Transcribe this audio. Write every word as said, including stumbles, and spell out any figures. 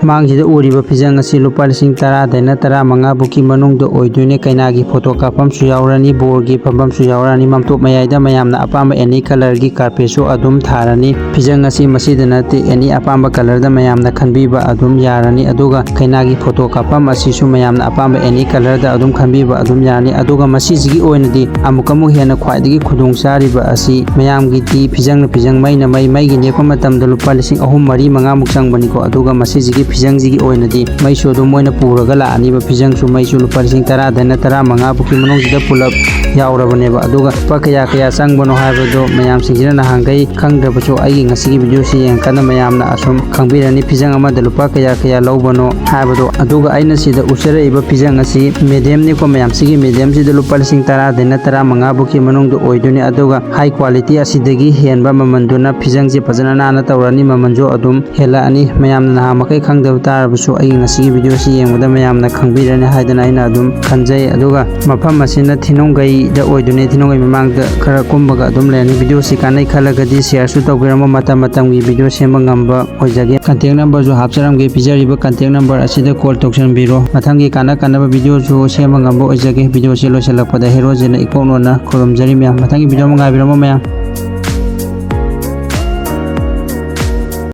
ꯃꯥꯡꯁꯤꯗ ꯎꯔꯤꯕ ꯐꯤꯖꯪ ꯑꯁꯤ ꯂꯨꯄꯥ ꯂꯤꯁꯤꯡ ꯇꯔꯥꯗꯩꯅ ꯇꯔꯥꯃꯉꯥ ꯐꯥꯎꯀꯤ ꯃꯅꯨꯡꯗ ꯑꯣꯏꯗꯣꯏꯅꯦ꯫ ꯀꯩꯅꯥꯒꯤ ꯐꯣꯇꯣ ꯀꯥꯞꯐꯝꯁꯨ ꯌꯥꯎꯔꯅꯤ, ꯕꯣꯔꯒꯤ ꯐꯝꯐꯝꯁꯨ ꯌꯥꯎꯔꯅꯤ꯫ ꯃꯥꯝꯇꯣꯞ ꯃꯌꯥꯏꯗ ꯃꯌꯥꯝꯅ ꯑꯄꯥꯝꯕ ꯑꯦꯅꯤ ꯀꯂꯔꯒꯤ ꯀꯥꯔꯄꯦꯠꯁꯨ ꯑꯗꯨꯝ ꯊꯥꯔꯅꯤ꯫ ꯐꯤꯖꯪ ꯑꯁꯤ ꯃꯁꯤꯗ ꯅꯠꯇꯦ, ꯑꯦꯅꯤ ꯑꯄꯥꯝꯕ ꯀꯂꯔꯗ ꯃꯌꯥꯝꯅ ꯈꯟꯕꯤꯕ ꯑꯗꯨꯝ ꯌꯥꯔꯅꯤ꯫ ꯑꯗꯨꯒ ꯀꯩꯅꯥꯒꯤ ꯐꯣꯇꯣ ꯀꯥꯞꯐꯝ ꯑꯁꯤꯁꯨ ꯃꯌꯥꯝꯅ ꯑꯄꯥꯝꯕ ꯑꯦꯅꯤ ꯀꯂꯔꯗ ꯑꯗꯨꯝ ꯈꯟꯕꯤꯕ ꯑꯗꯨꯝ ꯌꯥꯔꯅꯤ꯫ ꯑꯗꯨꯒ ꯃꯁꯤꯁꯤꯒꯤ ꯑꯣꯏꯅꯗꯤ ꯑꯃꯨꯛꯀ ꯑꯃꯨꯛ ꯍꯦꯟꯅ ꯈ꯭ꯋꯥꯏꯗꯒꯤ ꯈꯨꯗꯣꯡ ꯆꯥꯔꯤꯕ ꯑꯁꯤ ꯃꯌꯥꯝꯒꯤꯗꯤ ꯐꯤꯖꯪꯅ ꯐꯤꯖꯪ, ꯃꯩꯅ ꯃꯩ, ꯃꯩꯒꯤ ꯅꯦꯛꯄ ꯃꯇꯝꯗ ꯂꯨꯄꯥ ꯂꯤꯁꯤꯡ ꯑꯍꯨꯝ, ꯃꯔꯤ, ꯃꯉꯥꯃꯨꯛ ꯆꯪꯕꯅꯤꯀꯣ꯫ ꯑꯗꯨꯒ ꯃꯁꯤꯁꯤꯒꯤ ꯐꯤꯖꯪꯁꯤꯒꯤ ꯑꯣꯏꯅꯗꯤ ꯃꯩꯁꯨ ꯑꯗꯨꯝ ꯃꯣꯏꯅ ꯄꯨꯔꯒ ꯂꯥꯛꯑꯅꯤꯕ꯫ ꯐꯤꯖꯪꯁꯨ ꯃꯩꯁꯨ ꯂꯨꯄꯥ ꯂꯤꯁꯤꯡ ꯇꯔꯥꯗꯩꯅ ꯇꯔꯥꯃꯉꯥ ꯐꯥꯎꯀꯤ ꯃꯅꯨꯡꯁꯤꯗ ꯄꯨꯂꯞ ꯌꯥꯎꯔꯕꯅꯦꯕ꯫ ꯑꯗꯨꯒ ꯂꯨꯄꯥ ꯀꯌꯥ ꯀꯌꯥ ꯆꯪꯕꯅꯣ ꯍꯥꯏꯕꯗꯣ ꯃꯌꯥꯝꯁꯤꯡꯁꯤꯅ ꯅꯍꯥꯟꯈꯩ ꯈꯪꯗ꯭ꯔꯕꯁꯨ ꯑꯩꯒꯤ ꯉꯁꯤꯒꯤ ꯚꯤꯗꯤꯑꯣꯁꯤ ꯌꯦꯡꯉꯀꯥꯟꯗ ꯃꯌꯥꯝꯅ ꯑꯁꯨꯝ ꯈꯪꯕꯤꯔꯅꯤ ꯐꯤꯖꯪ ꯑꯃꯗ ꯂꯨꯄꯥ ꯀꯌꯥ ꯀꯌꯥ ꯂꯧꯕꯅꯣ ꯍꯥꯏꯕꯗꯣ꯫ ꯑꯗꯨꯒ ꯑꯩꯅ ꯁꯤꯗ ꯎꯠꯆꯔꯛꯏꯕ ꯐꯤꯖꯪ ꯑꯁꯤ ꯃꯦꯗꯤꯌꯝꯅꯤꯀꯣ ꯃꯌꯥꯝ꯫ ꯁꯤꯒꯤ ꯃꯦꯗꯤꯌꯝꯁꯤꯗ ꯂꯨꯄꯥ ꯂꯤꯁꯤꯡ ꯇꯔꯥꯗꯩꯅ ꯇꯔꯥꯃꯉꯥ ꯐꯥꯎꯀꯤ ꯃꯅꯨꯡꯗ ꯑꯣꯏꯗꯣꯏꯅꯤ꯫ ꯑꯗꯨꯒ ꯍꯥꯏ ꯀ꯭ꯋꯥꯂꯤꯇꯤ ꯑꯁꯤꯗꯒꯤ ꯍꯦꯟꯕ ꯃꯃꯜꯗꯨꯅ ꯐꯤꯖꯪꯁꯦ ꯐꯖꯅ ꯅꯥꯟꯅ ꯇꯧꯔꯅꯤ, ꯃꯃꯜꯁꯨ ꯑꯗꯨꯝ ꯍꯦꯜꯂꯛꯑꯅꯤ꯫ ꯃꯌꯥꯝꯅ ꯅꯍꯥ ꯃꯈꯩ ꯈꯪꯗꯕ ꯇꯥꯔꯕꯁꯨ ꯑꯩꯒꯤ ꯉꯁꯤꯒꯤ ꯚꯤꯗꯤꯑꯣꯁꯤ ꯌꯦꯡꯕꯗ ꯃꯌꯥꯝꯅ ꯈꯪꯕꯤꯔꯅꯤ ꯍꯥꯏꯗꯅ ꯑꯩꯅ ꯑꯗꯨꯝ ꯈꯟꯖꯩ꯫ ꯑꯗꯨꯒ ꯃꯐꯝ ꯑꯁꯤꯅ ꯊꯤꯅꯨꯡꯒꯩꯗ ꯑꯣꯏꯗꯣꯏꯅꯦ, ꯊꯤꯅꯨꯡꯒꯩ ꯃꯃꯥꯡꯗ ꯈꯔ ꯀꯨꯝꯕꯒ ꯑꯗꯨꯝ ꯂꯩꯔꯅꯤ꯫ ꯚꯤꯗꯤꯑꯣꯁꯤ ꯀꯥꯟꯅꯩ ꯈꯜꯂꯒꯗꯤ ꯁꯤꯌꯔꯁꯨ ꯇꯧꯕꯤꯔꯝꯃꯣ, ꯃꯇꯝ ꯃꯇꯝꯒꯤ ꯚꯤꯗꯤꯑꯣ ꯁꯦꯝꯕ ꯉꯝꯕ ꯑꯣꯏꯖꯒꯦ꯫ ꯀꯟꯇꯦꯛ ꯅꯝꯕꯔꯁꯨ ꯍꯥꯞꯆꯔꯝꯒꯦ, ꯄꯤꯖꯔꯤꯕ ꯀꯟꯇꯦꯛ ꯅꯝꯕꯔ ꯑꯁꯤꯗ ꯀꯣꯜ ꯇꯧꯁꯟꯕꯤꯔꯣ꯫ ꯃꯊꯪꯒꯤ ꯀꯥꯟꯅ ꯀꯥꯟꯅꯕ ꯚꯤꯗꯤꯑꯣꯁꯨ ꯁꯦꯝꯕ ꯉꯝꯕ ꯑꯣꯏꯖꯒꯦ꯫ ꯚꯤꯗꯤꯑꯣꯁꯦ ꯂꯣꯏꯁꯤꯜꯂꯛꯄꯗ ꯍꯦꯔꯣꯖꯤꯅ ꯏꯀꯣꯛ ꯅꯣꯟꯅ ꯈꯨꯔꯨꯝꯖꯔꯤ ꯃꯌꯥꯝ꯫ ꯃꯊꯪꯒꯤ ꯚꯤꯗꯤꯑꯣ ꯑꯃ ꯉꯥꯏꯕꯤꯔꯝꯃꯣ ꯃꯌꯥꯝ꯫